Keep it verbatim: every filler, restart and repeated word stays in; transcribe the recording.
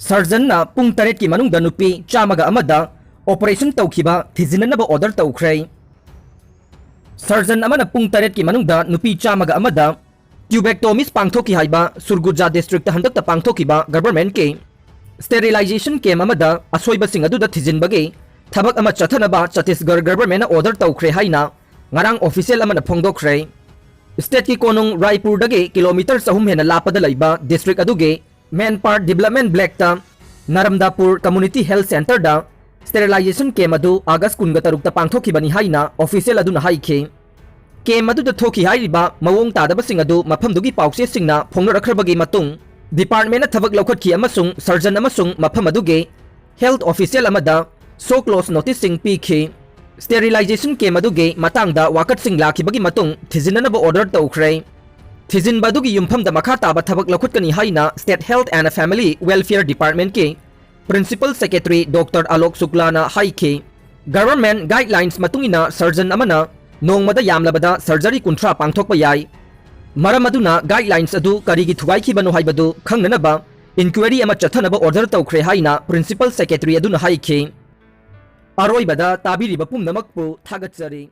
ꯁꯔꯖꯟꯅ ꯄꯨꯡ ꯇꯔꯦꯠꯀꯤ ꯃꯅꯨꯡꯗ ꯅꯨꯄꯤ ꯆꯥꯝꯃꯒ ꯑꯃꯗ ꯑꯣꯄꯔꯦꯁꯟ ꯇꯧꯈꯤꯕ ꯊꯤꯖꯤꯟꯅꯅꯕ ꯑꯣꯔꯗꯔ ꯇꯧꯈ꯭ꯔꯦ꯫ ꯁꯔꯖꯟ ꯑꯃꯅ ꯄꯨꯡ ꯇꯔꯦꯠꯀꯤ ꯃꯅꯨꯡꯗ ꯅꯨꯄꯤ ꯆꯥꯝꯃꯒ ꯑꯃꯗ ꯇ꯭ꯌꯨꯕꯦꯛꯇꯣꯃꯤꯁ ꯄꯥꯡꯊꯣꯛꯈꯤ ꯍꯥꯏꯕ ꯁꯨꯔꯒꯨꯖꯥ ꯗꯤꯁꯇ꯭ꯔꯤꯛꯇ ꯍꯟꯗꯛꯇ ꯄꯥꯡꯊꯣꯛꯈꯤꯕ ꯒꯚꯔꯟꯃꯦꯟꯠꯀꯤ ꯁ꯭ꯇꯦꯔꯤꯂꯥꯏꯖꯦꯁꯟ ꯀꯦꯝꯞ ꯑꯃꯗ ꯑꯁꯣꯏꯕꯁꯤꯡ ꯑꯗꯨꯗ ꯊꯤꯖꯤꯟꯕꯒꯤ ꯊꯕꯛ ꯑꯃ ꯆꯠꯊꯅꯕ ꯆꯇꯤꯁꯒꯔ ꯒꯚꯔꯟꯃꯦꯟꯠꯅ ꯑꯣꯔꯗꯔ ꯇꯧꯈ꯭ꯔꯦ ꯍꯥꯏꯅ ꯉꯔꯥꯡ ꯑꯣꯐꯤꯁꯤꯌꯦꯜ ꯑꯃꯅ ꯐꯣꯡꯗꯣꯛꯈ꯭ꯔꯦ꯫ ꯁ꯭ꯇꯦꯠꯀꯤ ꯀꯣꯅꯨꯡ ꯔꯥꯏꯄꯨꯔꯗꯒꯤ ꯀꯤꯂꯣꯃꯤꯇꯔ ꯆꯍꯨꯝ ꯍꯦꯟꯅ ꯂꯥꯞꯄꯗ ꯂꯩꯕ ꯗꯤꯁꯇ꯭ꯔꯤꯛ ꯑꯗꯨꯒꯤ ꯃꯦꯟꯄꯥꯔ ꯗꯤꯕꯂꯞꯃꯦꯟꯠ ꯕ꯭ꯂꯦꯛꯇ ꯅꯔꯝꯗꯥꯄꯨꯔ ꯀꯝꯃ꯭ꯌꯨꯅꯤꯇꯤ ꯍꯦꯜꯊ ꯁꯦꯟꯇꯔꯗ ꯁ꯭ꯇꯦꯔꯤꯂꯥꯏꯖꯦꯁꯟ ꯀꯦꯝꯞ ꯑꯗꯨ ꯑꯥꯒꯁ ꯀꯨꯟꯒ ꯇꯔꯨꯛꯇ ꯄꯥꯡꯊꯣꯛꯈꯤꯕꯅꯤ ꯍꯥꯏꯅ ꯑꯣꯐꯤꯁꯤꯌꯦꯜ ꯑꯗꯨꯅ ꯍꯥꯏꯈꯤ꯫ ꯀꯦꯝꯞ ꯑꯗꯨꯗ ꯊꯣꯛꯈꯤ ꯍꯥꯏꯔꯤꯕ ꯃꯑꯣꯡ ꯇꯥꯗꯕꯁꯤꯡ ꯑꯗꯨ ꯃꯐꯝꯗꯨꯒꯤ ꯄꯥꯎꯆꯦꯁꯤꯡꯅ ꯐꯣꯡꯅꯔꯛꯈ꯭ꯔꯕꯒꯤ ꯃꯇꯨꯡ, ꯗꯤꯄꯥꯔꯠꯃꯦꯟꯠꯅ ꯊꯕꯛ ꯂꯧꯈꯠꯈꯤ ꯑꯃꯁꯨꯡ ꯁꯔꯖꯟ ꯑꯃꯁꯨꯡ ꯃꯐꯝ ꯑꯗꯨꯒꯤ ꯍꯦꯜꯊ ꯑꯣꯐꯤꯁꯤꯌꯦꯜ ꯑꯃꯗ ꯁꯣ ꯀꯣꯖ ꯅꯣꯇꯤꯁꯁꯤꯡ ꯄꯤꯈꯤ꯫ ꯁ꯭ꯇꯦꯔꯤꯂꯥꯏꯖꯦꯁꯟ ꯀꯦꯝꯞ ꯑꯗꯨꯒꯤ ꯃꯇꯥꯡꯗ ꯋꯥꯀꯠꯁꯤꯡ ꯂꯥꯛꯈꯤꯕꯒꯤ ꯃꯇꯨꯡ ꯊꯤꯖꯤꯟꯅꯅꯕ ꯑꯣꯔꯗꯔ ꯇꯧꯈ꯭ꯔꯦ꯫ ꯊꯤꯖꯤꯟꯕ ꯑꯗꯨꯒꯤ ꯌꯨꯝꯐꯝꯗ ꯃꯈꯥ ꯇꯥꯕ ꯊꯕꯛ ꯂꯧꯈꯠꯀꯅꯤ ꯍꯥꯏꯅ state health and family welfare ꯗꯤꯄꯥꯔꯠꯃꯦꯟꯠꯀꯤ ꯄ꯭ꯔꯤꯟꯁꯤꯄꯜ ꯁꯦꯀ꯭ꯔꯦꯇꯔꯤ ꯗꯣꯛꯇꯔ ꯑꯂꯣꯛ ꯁꯨꯛꯂꯥꯅ ꯍꯥꯏꯈꯤ꯫ ꯒꯚꯔꯟꯃꯦꯟꯠ ꯒꯥꯏꯗꯂꯥꯏꯟꯁ ꯃꯇꯨꯡ ꯏꯟꯅ ꯁꯔꯖꯟ ꯑꯃꯅ ꯅꯣꯡꯃꯗ ꯌꯥꯝꯂꯕꯗ ꯁꯔꯖꯔꯤ ꯀꯨꯟꯊ꯭ꯔꯥ ꯄꯥꯡꯊꯣꯛꯄ ꯌꯥꯏ꯫ ꯃꯔꯝ ꯑꯗꯨꯅ ꯒꯥꯏꯗꯂꯥꯏꯟꯁ ꯑꯗꯨ ꯀꯔꯤꯒꯤ ꯊꯨꯒꯥꯏꯈꯤꯕꯅꯣ ꯍꯥꯏꯕꯗꯨ ꯈꯪꯅꯅꯕ ꯏꯟꯀ꯭ꯋꯥꯏꯔꯤ ꯑꯃ ꯆꯠꯊꯅꯕ ꯑꯣꯔꯗꯔ ꯇꯧꯈ꯭ꯔꯦ ꯍꯥꯏꯅ ꯄ꯭ꯔꯤꯟꯁꯤꯄꯜ ꯁꯦꯀ꯭ꯔꯦꯇꯔꯤ ꯑꯗꯨꯅ ꯍꯥꯏꯈꯤ꯫ ꯑꯔꯣꯏꯕꯗ ꯇꯥꯕꯤꯔꯤꯕ ꯄꯨꯝꯅꯃꯛꯄꯨ ꯊꯥꯒꯠꯆꯔꯤ꯫